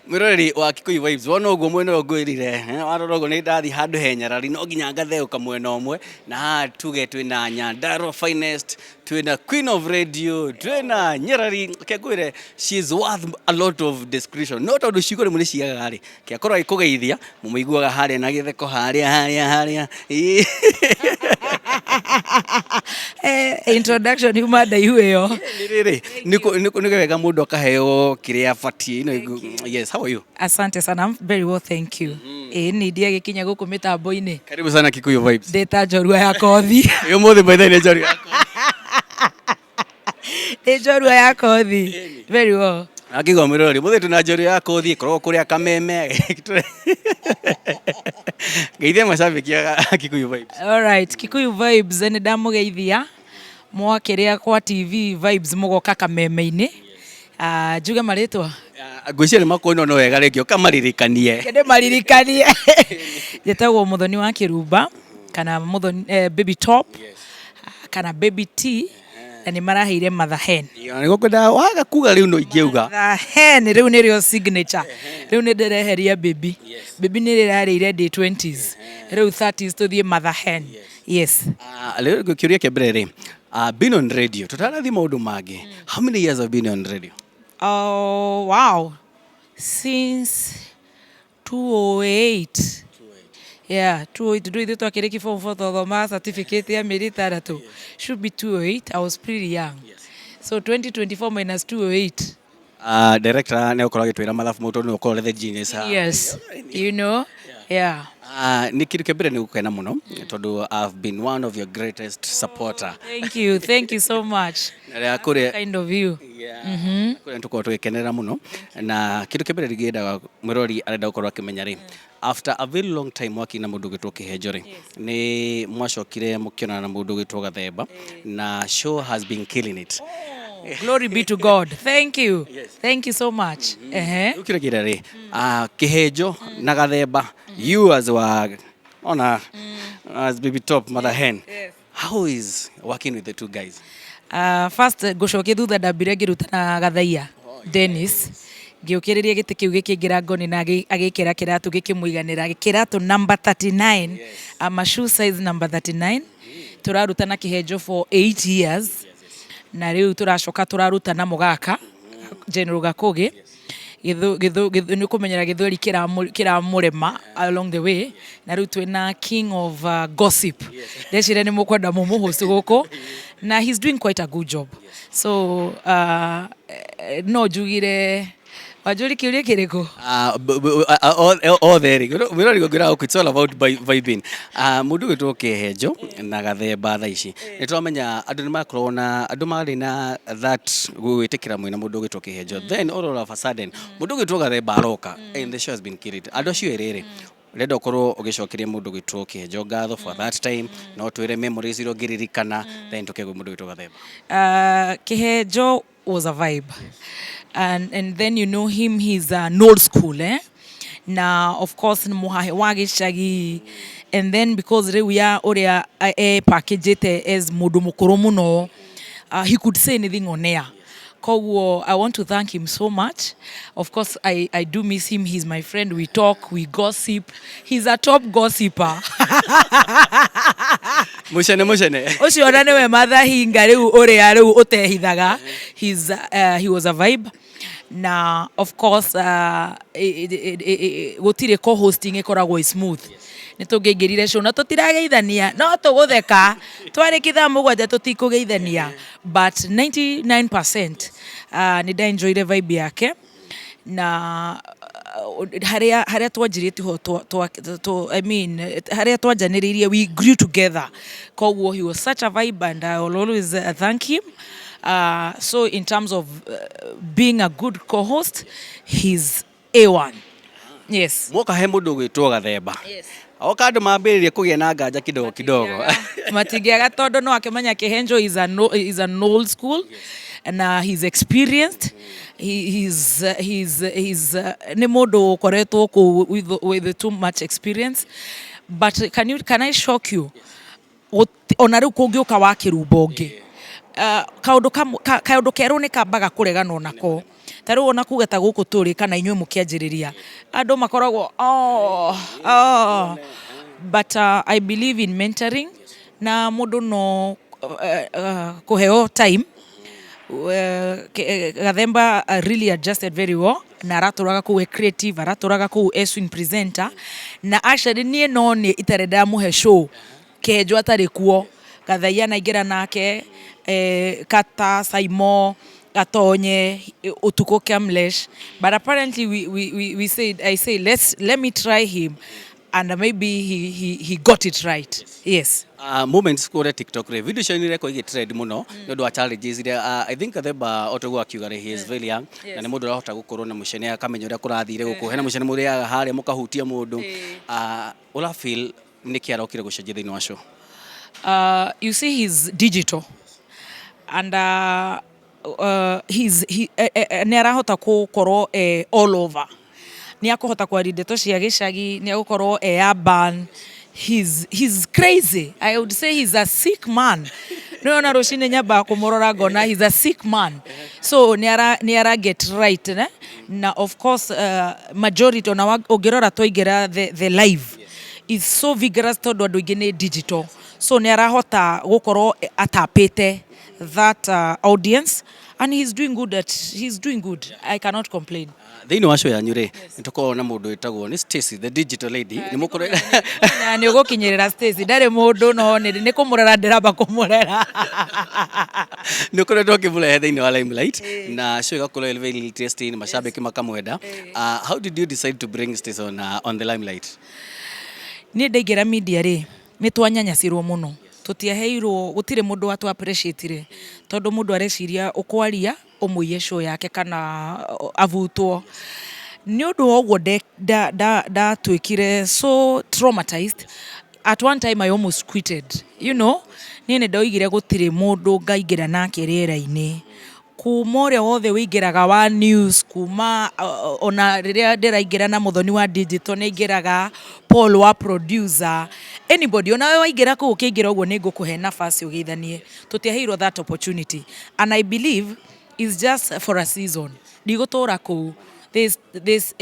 Mwĩroreri wa Kikuyu Vibes, wona ũguo mwena ũyũ ngwĩrire, warora ũguo nĩ ndathi handũ he nyarari, no nginya ngatheũka mwena ũmwe, na haha tuge twĩna Nyandarua Finest, twĩna Queen of Radio, twĩna nyarari. Reke ngwĩre, she is worth a lot of description, no tondũ ciugo rĩmwe nĩ ciagaga rĩ, ke akorwo agĩkũgeithia, mũmũiguaga harĩa na gĩtheko harĩa harĩa harĩa. Ĩĩ. Introduction yuma ndaihu ĩyo. Nĩ rĩrĩ, nĩ wega mũndũ akaheo kĩrĩa abatiĩ. Yes, how are you? Asante sana, I'm very well, thank you. Ĩĩ ni ndiagĩkinya gũkũ mĩtambo-inĩ. Karibu sana Kikuyu Vibes. Ndĩta njorua ya kothi. Ĩ ũmũthĩ by the way nĩ njorua ya kothi. Nĩ njorua ya kothi. Very well. Akigwa mwĩroreri, mũthĩ twĩna njorua ya kothi ĩkoragwo kũrĩa Kameme. Geithia macambĩki a Kikuyu Vibes. All right, Kikuyu Vibes, nĩ ndamũgeithia mwakĩrĩa kwa TV Vibes mũgoka Kameme-inĩ. Ah, njuge marĩtwa? Ngwĩciria nĩ makuona no wega rĩngĩ ũkamaririkanie. Reke ndĩmaririkanie. Njĩtagwo Mũthoni wa Kĩrumba kana Mũthoni, Baby Top kana Baby T, na nĩ maraheire Mother Hen. Nĩguo ngwendaga waga kuga rĩu no ingĩuga. Mother Hen rĩu nĩrĩo signature. Rĩu nĩ ndĩreheria baby. Baby nĩ rĩrarĩire ndĩ 20s. Rĩu 30s tũthiĩ Mother Hen. Yes. Rĩu kĩũria kĩa mbere rĩ, been on radio, tũtanathiĩ maũndũ mangĩ, how many years have been on radio? Oh, wow. Since 208. Yeah, 208. Ndũĩ ithuĩ twakĩrĩkia form 4 twathomaga certificate ya mĩeri 6. Should be 208. I was pretty young. So 2024 minus 208. Director nĩ egũkorwo agĩtwĩra mathabu mau tondũ nĩwe ũkorwo the genius haha. Yes. You know? Yeah. Nĩ kĩndũ kĩa mbere nĩ gũkena mũno tondũ I've been one of your greatest supporter. Thank you. Thank you so much. Na rĩa kũrĩa Kind of you. Kũrĩa nĩ tũkoragwo tũgĩkenerera mũno, na kĩndũ kĩa mbere ndingĩendaga mwĩrori arenda gũkorwo akĩmenya rĩ, after a very long time working na mũndũ ũgwĩtwo Kĩhenjo rĩ, nĩ mwacokire mũkĩonana na mũndũ ũgwĩtwo Gathemba, na show has been killing it. Glory be to God. Thank you. Thank you so much. Ehe. Rĩu kĩũria kĩrĩa rĩ, Kĩhenjo na Gathemba, you as wa ona as Baby Top Mother Hen, how is working with the two guys? First ngũcokia thutha, ndambire ngĩruta na Gathaiya Dennis, ngĩũkĩrĩria gĩtĩ kĩu gĩkĩingĩra ngoni na agĩkĩra kĩratũ gĩkĩmũiganĩra, kĩratũ number 39. I'm a shoe size number 39. Tũraruta na Kĩhenjo for 8 years, na rĩu tũracoka tũraruta na mũgaka General Gakũgĩ. Nĩ ũkũmenyera gĩthweri kĩramũrema along the way, na rĩu twĩna king of gossip. Ndeciria nĩ mũkwenda mũmũhost gũkũ, na he's doing quite a good job. So no njugire wanjũri kĩũria kĩrĩkũ? Othe rĩ, mwĩrori ngwĩra gũkũ it's all about vibing. Mũndũ ũgwĩtwo Kĩhenjo na Gathemba, thaa ici nĩ tũramenya andũ nĩ makoragwo na andũ marĩ na that gwĩtĩkĩra mwĩna mũndũ ũgwĩtwo Kĩhenjo, then all of a sudden mũndũ ũgwĩtwo Gathemba aroka and the show has been killed. Andũ acio erĩ rĩ, ũrenda ũkorwo ũgĩcokeria mũndũ ũgwĩtwo Kĩhenjo ngatho for that time, no twĩre memories iria ũngĩririkana, then tũke gwĩ mũndũ ũgwĩtwo Gathemba. Kĩhenjo was a vibe, and then you know him, he's an old school, eh? Na of course nĩ mũhahe wa gĩcagi, and then because rĩu ya ũrĩa e packagĩte as mũndũ mũkũrũ mũno, he could say anything on air. Koguo I want to thank him so much. Of course I do miss him. He's my friend. We talk, we gossip. He's a top gossiper. Mũcene mũcene. Ũcio ona nĩwe mathahinga rĩu ũrĩa rĩu ũtehithaga. He was a vibe, na of course gũtirĩ co-hosting ĩkoragwo ĩ smooth. Nĩ tũngĩaingĩrire show na tũtirageithania, no tũgũtheka twarĩkia thaa 7, tũtikũgeithania, but 99% nĩ ndaenjoyire vibe yake, na harĩa twanjirie tiho I mean, harĩa twanjanĩrĩirie, we grew together. Koguo he was such a vibe and I will always thank him. So in terms of being a good co-host, he's A1, yes. Mwoka he mũndũ ũgwĩtwo Gathemba, oka andũ mambĩrĩrie kũgĩa na nganja kidogo kidogo. Matingĩaga, tondũ no akĩmenya Kĩhenjo is, a no, is an old school na he's experienced. He's nĩ mũndũ ũkoretwo kũu with too much experience. But can I shock you? Ona rĩu kũngĩũka wa kĩrumba ũngĩ. Kaũndũ kerũ nĩ kambaga kũreganwo nako. Ta rĩu ona kuga ta gũkũ tũrĩ kana inyuĩ mũkĩanjĩrĩria, andũ makoragwo, Oh. But I believe in mentoring na mũndũ no kũheo time. Gathemba really adjusted very well na aratũraga kũu e creative, aratũraga kũu e swing presenter, na actually niĩ no nĩ itarĩ ndamũhe show Kĩhenjo atarĩ kuo. Gathaia naingĩra nake, Kata Saimo Gatonye Utuko Kamlesh, but apparently we said, I say, let me try him and maybe he got it right, yes. Moments kũrĩa TikTok rĩ, video cio nĩ irekwo igĩ trend mũno nĩ ũndũ wa challenges iria I think Gathemba otoguo akiuga rĩ, he is very young na nĩ mũndũ ũrahota gũkorwo na mũcene, akamenya ũrĩa kũrathire gũkũ, hena mũcene mũrĩaga harĩa mũkahutia mũndũ. Ũra feel nĩkĩ arokire gũcenjia thĩinĩ wa show? You see, he's digital and he's he nĩ arahota gũkorwo all over, nĩ akũhota kwaria ndeto cia gĩcagi, nĩ agũkorwo urban. He's crazy. I would say he's a sick man. Nĩ ona rũcinĩ nyambaga kũmũrora ngona he's a sick man, so nĩ ara get right, ne? Na of course majority ona ũngĩrora twaingĩra the live is so vigorous tondũ andũ aingĩ nĩ digital, so nĩ arahota gũkorwo atapĩte that audience and he's doing good. I cannot complain. Thĩinĩ wa show yanyu rĩ, nĩ tũkoragwo na mũndũ wĩtagwo nĩ Stacy the digital lady, nĩ mũkorwo Na nĩ ũgũkinyĩrĩra Stacy, ndarĩ mũndũ, no nĩ kũmũrera, ndĩramba kũmũrera. Nĩ ũkoretwo ũkĩmũrehe thĩinĩ wa limelight na show ĩgakorwo ĩrĩ very interesting, mashabiki makamwenda. How did you decide to bring Stacy on the limelight? Niĩ ndaingĩra media rĩ, nĩ twanyanyacirwo mũno, tũtiaheirwo, gũtirĩ mũndũ watu appreciate tondũ mũndũ areciria ũkwaria ũmũiye show yake kana avutwo. Nĩ ũndũ wa ũguo ndatuĩkire so traumatized. At one time I almost quitted. Niĩ nĩ ndoigire gũtirĩ mũndũ ngaingĩra nake rĩera-inĩ, kuma ũrĩa wothe wĩingĩraga wa news, kuma ona rĩrĩa ndĩraingĩra na Mũthoni wa digital, nĩ aingĩraga Paul wa producer, anybody onawe waingĩra kũu, ũkĩingĩra ũguo nĩ ngũkũhe nafasi ũgeithanie. Tũtiaheirwo that opportunity and I believe is just for a season. Ndigũtũra kũu. There's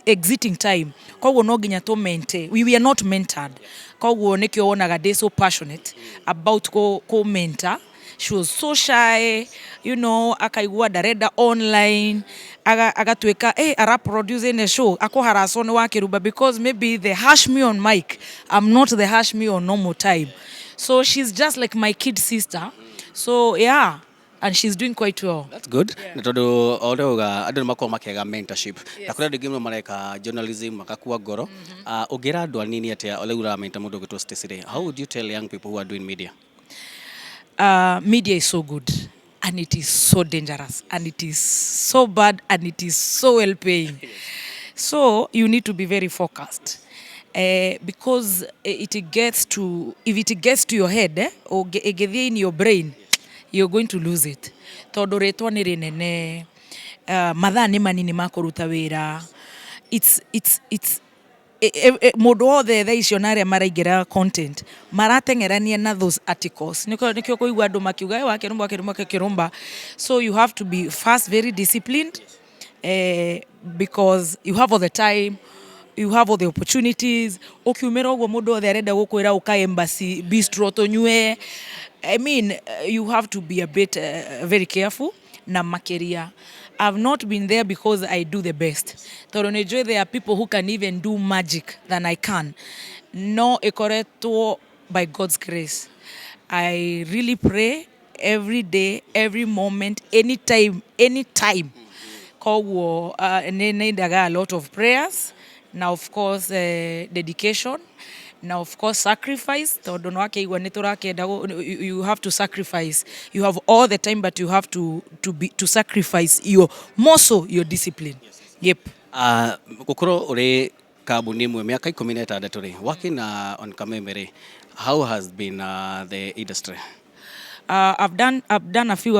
exiting time, koguo no nginya tũ mentor. We are not mentored, koguo nĩkĩo wonaga ndĩ so passionate about kũ mentor. She was so shy, akaigua ndarenda online, agatuĩka ara produce in a show akũharacwo nĩ wakĩrumba because maybe the harsh me on mic, I'm not the harsh me on normal time. So she's just like my kid sister, so yeah, and she's doing quite well. That's good. Na tondũ o ũrĩa uga, andũ nĩ makoragwo makĩaga mentorship na kũrĩ andũ aingĩ mũno mareka journalism makakua ngoro. Ũngĩra andũ anini atĩa rĩu ũramenta mũndũ ũgĩtwo Stacy rĩ, how would you tell young people who are doing media? Media is so good and it is so dangerous and it is so bad and it is so well paying, so you need to be very focused because it gets to if it gets to your head, or ĩngĩthiĩ in your brain, you're going to lose it tondũ rĩtwa nĩ rĩnene, mathaa nĩ manini ma kũruta wĩra. It's mũndũ wothe thaa icio na arĩa maraingĩra content marateng'erania na those articles, nĩkĩo kũigua andũ makiuga, "Eh, wakĩrumba, wakĩrumba, wakĩrumba." So you have to be first very disciplined, because you have all the time, you have all the opportunities. Ũkiumĩra ũguo mũndũ wothe arenda gũkwĩra ũka Embassy Bistro tũnyue. I mean, you have to be a bit very careful. Na makĩria, I've not been there because I do the best, tondũ nĩ njũĩ there are people who can even do magic than I can. No ĩkoretwo by God's grace. I really pray every day, every moment, anytime, anytime. Koguo nĩ nendaga a lot of prayers na of course dedication na of course sacrifice, tondũ nĩ wakĩigua nĩ tũrakĩenda you have to sacrifice. You have all the time, but you have to sacrifice your more so your discipline, yep. Gũkorwo ũrĩ kambuni ĩmwe mĩaka 16 rĩ, working on Kameme rĩ, how has been the industry? I've done a few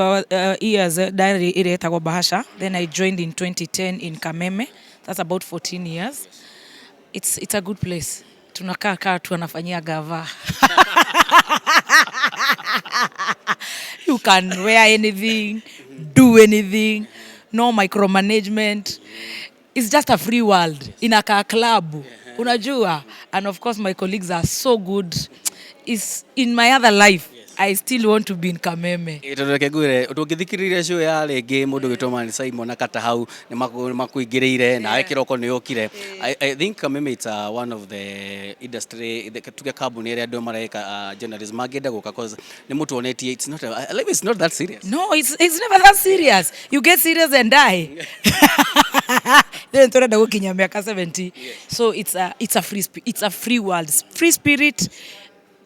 years diary ĩrĩa ĩtagwo Bahasha. Then I joined in 2010 in Kameme. That's about 14 years. It's a good place. Tunakaa kaa tu anafanyia gava. You can wear anything, do anything, no micromanagement. It's just a free world. Inakaa club, unajua. And of course my colleagues are so good. It's in my other life. I still want to be in Kameme. Ĩ, tondũ reke ngwĩre, tũngĩthikĩrĩria show ya rĩngĩ, mũndũ gwĩtwo Man Simon na Kata hau nĩ makũingĩrĩire nawe kĩroko nĩ ũkire. I think Kameme, it's one of the industry, tuge kambuni ĩrĩa andũ mareka journalism mangĩenda gũka, cause nĩ mũtuonetie it's not a, life is not that serious. No, it's never that serious. You get serious and die. Then turenda gukinya miaka 70. So it's a free world. Free spirit,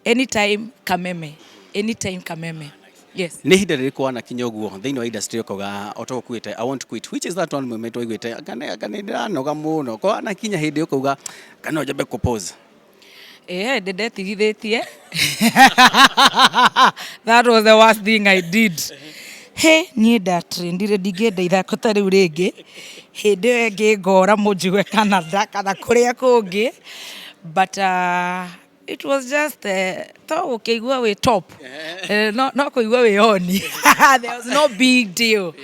anytime Kameme. Anytime Kameme. Yes. Nĩ ihinda rĩrĩkũ wanakinya ũguo thĩinĩ wa industry ũkauga o ũkuĩte, "I want to quit"? Which is that one moment waiguĩte anga nĩ ndĩranoga mũno, ko wanakinya hĩndĩ ũkauga kana no njambe kũ pause? Eh, ndetigithĩtie. That was the worst thing I did. He, niĩ ndatrendire, ndingĩenda ithako ta rĩu rĩngĩ. Hĩndĩ ĩyo ĩngĩ ngora mũnjigue Canada kana kũrĩa kũngĩ. But it was just to gũkĩigua wĩ top. No kũigua wĩ oni. There was no big deal.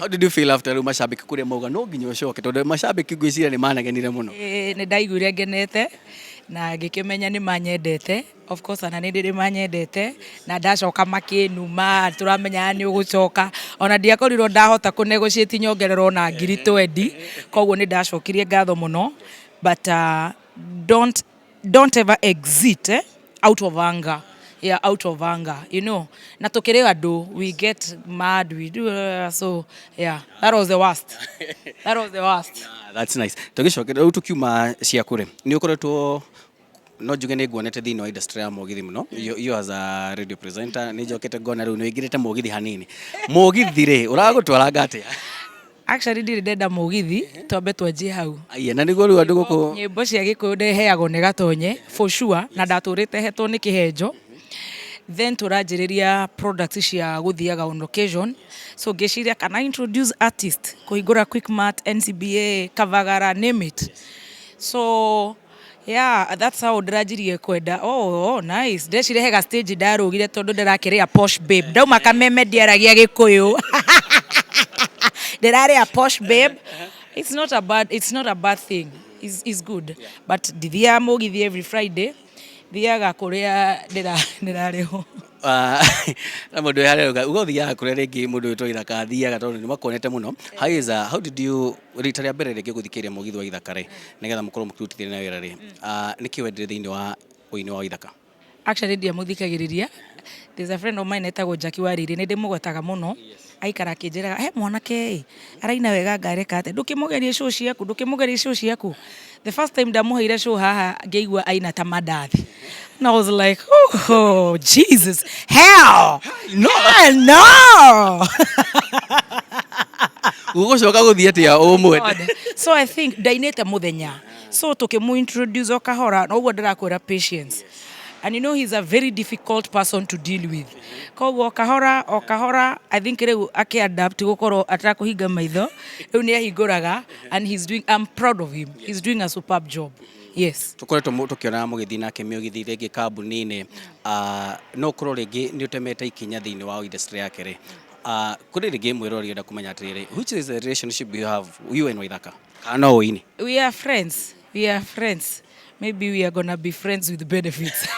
How did you feel after rĩu macambĩki kũrĩa mauga no nginya ũcoke, tondũ macambĩki ngwĩciria nĩ managenire mũno? Nĩ ndaiguire ngenete na ngĩkĩmenya nĩ manyendete. Of course, ona nĩ ndĩrĩ manyendete na ndacoka makĩnuma, tũramenyaga nĩ ũgũcoka. Ona ndiakorirwo ndahota kũ negotiate nyongererwo na ngiri 20, koguo nĩ ndacokirie ngatho mũno. But don't ever exit, out of anger. Yeah, out of anger. Na tukĩrĩ andũ, we get mad, we do, so yeah, that was the worst, that was the worst. Ah, that's nice. Tũgĩcoke rĩu tũkiuma ciaku rĩ, nĩ ũkoretwo, no njuge nĩ nguonete thĩinĩ wa industry ya mũgithi mũno. You as a radio presenter, nĩ njokete ngona rĩu nĩ ũingĩrĩte mũgithi hanini. Mũgithi rĩ, ũragũtwaranga atĩa? Actually, ndirĩ ndenda mũgithi, twambe twanjie hau. Aiya, na nĩguo rĩu andũ gũkũ. Nyĩmbo cia Gĩkũyũ ndeheagwo nĩ Gatonye for sure, na ndatũrĩte hetwo nĩ Kĩhenjo. Then tũranjĩrĩria products cia gũthiaga on occasion, so ngĩciria kana introduce artist kũhingũra Quickmart, NCBA, Kavagara, name it. So yeah, that's how ndĩranjirie kwenda. Oh, nice. Ndeciria hega stage ndarũgire tondũ ndĩrakĩrĩa posh babe. Ndauma Kameme ndiaragia Gĩkũyũ, ndĩrarĩa posh babe. It's not a bad thing. It's good, but ndithiaga mũgithi every Friday, thiaga kũrĩa ndĩrarĩhwo. Ah, na mũndũ wĩ harĩa uga ũthiaga kũrĩa rĩngĩ mũndũ wĩtwo Ithaka athiaga, tondũ nĩ makuonete mũno. How did you rita rĩa mbere rĩngĩ gũthikĩrĩria mũgithi wa Ithaka rĩ, nĩgetha mũkorwo mũkĩrutithania na wĩra rĩ, nĩkĩ wendire thĩinĩ wa ũini wa Ithaka? Actually, ndiamũthikagĩrĩria. There's a friend of mine etagwo Jackie Wariri, nĩ ndĩmũgwetaga mũno. Aikara akĩnjĩraga, "He mwanake ĩ araina wega, ngareka atĩa? Ndũkĩmũgerie show ciaku, ndũkĩmũgerie show ciaku." The first time ndamũheire show haha, ngĩigua aina ta mandathi, and I was like, "Oh Jesus, hell No. Hell no." Gũgũcoka gũthiĩ atĩa ũmwende? God. So I think ndainĩte mũthenya, so tũkĩmũ introduce o kahora na ũguo ndĩrakwĩra patience, and you know he's a very difficult person to deal with, koguo o kahora o kahora, I think rĩu akĩadapt gũkorwo atakũhinga maitho, rĩu nĩ ahingũraga, and he's doing, I'm proud of him, he's doing a superb job, yes. Tũkoretwo tũkĩona mũgĩthiĩ nake mĩũgithi rĩngĩ kambuni-inĩ. No ũkorwo rĩngĩ nĩ ũtemete ikinya thĩinĩ wa industry yake rĩ, kũrĩ rĩngĩ mwĩrori enda kũmenya atĩrĩrĩ, which is the relationship you have, you and Waithaka, kana no ũini? We are friends, we are friends. Maybe we are gonna be friends with benefits.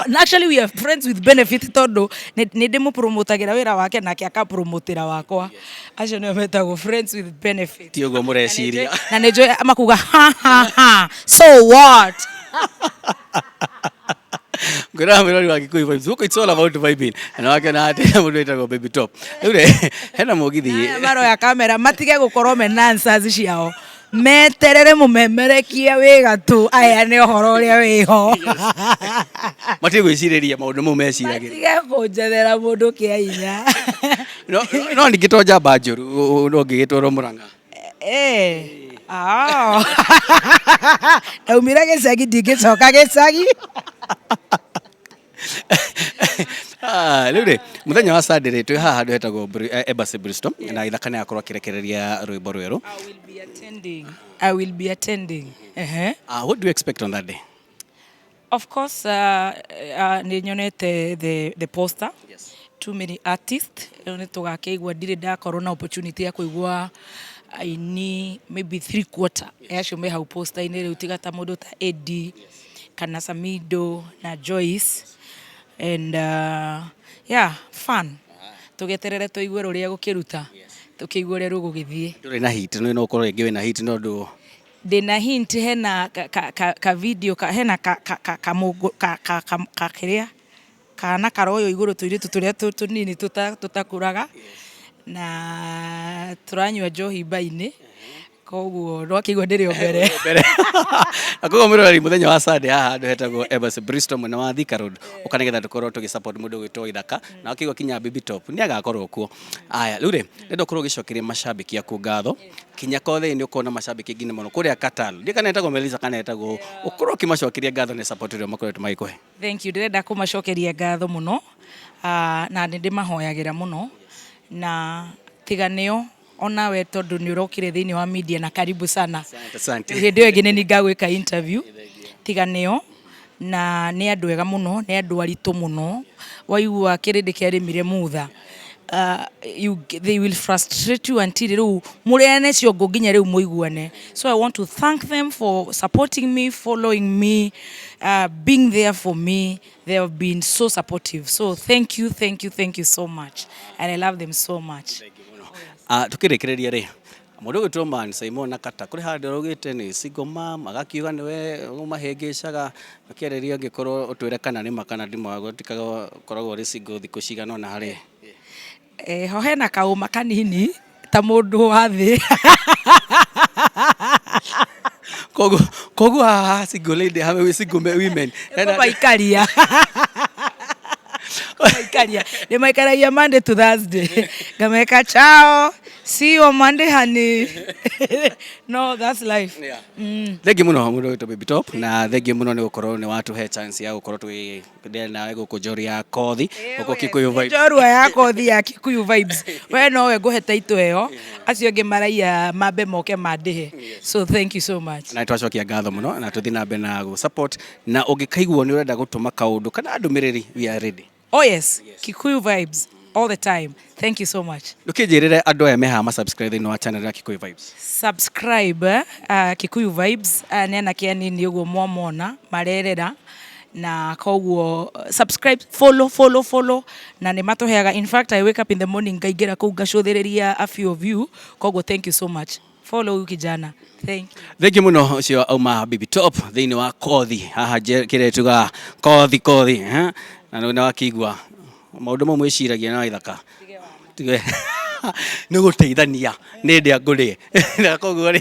No, actually we are friends with benefit, tondũ nĩ ndĩmũpromotagĩra wĩra wake nake akapromotĩra wakwa. Acio nĩo metagwo friends with benefit. Ti ũguo mũreciria. Na nĩ njũĩ makuga, "Ha ha ha, so what?" Ngwĩraga mwĩrori wa Gĩkũyũ Vibes, gũkũ it's all about vibing, na wakĩona atĩ mũndũ wĩtagwo Baby Top rĩu rĩ, hena mũgithi. Aya maroya kamera matige gũkorwo mena answers ciao, meterere mũmemerekia wĩ gatũ aya nĩ ũhoro ũrĩa wĩho. Matige gwĩcirĩria maũndũ mau meciragĩria. Matige kũnjethera mũndũ kĩa hinya. No ningĩ to njamba njũru, no ngĩgĩtwarwo Mũrang'a. Eh. Ah. Ndaumire gĩcagi, ndingĩcoka gĩcagi. Ah, rĩu rĩ, mũthenya wa Sunday rĩ, twĩ haha handũ hetagwo Embassy Bristol, na Ithaka nĩ akorwo akĩrekereria rwĩmbo rwerũ. I will be attending. I will be attending. What do you expect on that day? Of course, nĩ nyonete the poster. Too many artists. Rĩu nĩ tũgakĩigua, ndirĩ ndakorwo na opportunity ya kũigua aini maybe three quarter ya acio me hau poster-inĩ. Rĩu tiga ta mũndũ ta Eddie kana Samido na Joyce and yeah, fun. Tũgeterere tũigue rũrĩa gũkĩruta, tũkĩigue ũrĩa rũgũgĩthiĩ. Ndũrĩ na hit? No ũkorwo rĩngĩ wĩna hit no ndũ Ndĩna hint, hena ka video ka, hena ka mũngũ ka kĩrĩa kana karoyo igũrũ, tũirĩtu tũrĩa tũnini tũtakũraga na tũranyua njohi mba-inĩ, koguo ndwakĩigua ndĩrĩ o mbere. Mbere na koguo mwĩroreri, mũthenya wa Sunday haha handũ hetagwo Embassy Bristol, mwena wa Thika Road, ũka nĩgetha tũkorwo tũgĩ support mũndũ ũgwĩtwo Ithaka, na wakĩigua kinya Baby Top nĩ agakorwo kuo. Aya, rĩu rĩ, ndĩrenda ũkorwo ũgĩcokeria macambĩki aku ngatho kinya kothe nĩ ũkorwo na macambĩki aingĩ mũno kũrĩa Qatar, ndiĩ kana etagwo Melissa kana etagwo, ũkorwo ũkĩmacokeria ngatho nĩ support ĩrĩa makoretwo magĩkũhe. Thank you. Ndĩrenda kũmacokeria ngatho mũno, na nĩ ndĩmahoyagĩra mũno, na tiga nĩo onawe tondũ nĩ ũrokire thĩinĩ wa media, na karibu sana. Asante, asante. Hĩndĩ ĩyo ĩngĩ nĩ ningagwĩka interview. Tiga nĩo, na nĩ andũ ega mũno, nĩ andũ aritũ mũno. Waigua kĩrĩndĩ kĩarĩmire mutha, they will frustrate you until rĩu mũrĩane ciongo nginya rĩu mũiguane. So I want to thank them for supporting me, following me, being there for me. They have been so supportive, so thank you, thank you, thank you so much, and I love them so much. Tukĩrĩkĩrĩria rĩ, mũndũ ũgwĩtwo Man Simon na Kata kũrĩ handũ araugĩte nĩ single mom, agakiuga nĩwe ũmahĩngĩcaga. Akĩarĩria, angĩkorwo ũtwĩre kana nĩ ma kana ndima, koragwo ũrĩ single thikũ cigana ũna harĩ Ho hena kaũma kanini ta mũndũ wa thĩ. Koguo haha single lady hamwe single women. Kũmaikaria, kũmaikaria, nĩ maikaragia Monday to Thursday, ngameka ciao, see you on Monday, honey. No, that's life. Yeah. Thengiũ mũno mũndũ wĩtwo Baby Top, na thengiũ mũno nĩ gũkorwo nĩ watũhe chance ya gũkorwo twĩ nawe gũkũ njori ya kothi gũkũ Kikuyu Vibes. Njorua ya kothi ya Kikuyu Vibes, we nowe ngũhe taito ĩyo, acio angĩ maraiya mambe moke mandĩhe. So thank you so much. Na twacokia ngatho mũno, na tũthiĩ na mbere na gũ support, na ũngĩkaigua nĩ ũrenda gũtũma kaũndũ kana ndũmĩrĩri, we are ready. Oh yes, Kikuyu Vibes all the time. Thank you so much. Ndũkĩnjĩrĩre andũ aya mehaha ma subscribe thĩinĩ wa channel ya Kikuyu Vibes. Subscribe Kikuyu Vibes. Nĩ anake anini ũguo mwamona marerera, na koguo subscribe, follow, follow, follow, na nĩ matũheaga. In fact, I wake up in the morning, ngaingĩra kũu, ngacũthĩrĩria a few of you. Koguo thank you so much. Follow huyu kijana. Thank you. Thengiũ mũno. Ũcio auma Baby Top thĩinĩ wa kothi haha, kĩrĩa tugaga kothi kothi, eh? Na nĩ wakĩigua maũndũ mau mwĩciragia na ithaka tige nĩ gũteithania nĩ ndĩa ngũrĩe, na koguo rĩ,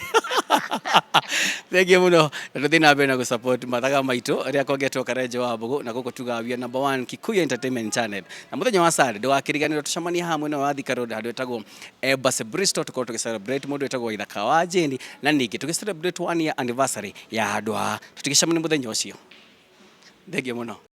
thengiũ mũno, na tũthiĩ na mbere na gũ-support mathaga maitũ rĩrĩa kongetwo Karenjo wa Mbũgũ, na gũkũ tugaga we are number one Kikuyu Entertainment Channel. Na mũthenya wa Sunday ndũgakĩriganĩrwo tũcemanie haha mwena wa Thika Road, handũ hetagwo Embassy Bristol, tũkorwo tũgĩ celebrate mũndũ wĩtagwo Ithaka wa Jane, na ningĩ tũgĩ celebrate one year anniversary ya handũ haha. Tũtigĩcemanie mũthenya ũcio. Thengiũ mũno.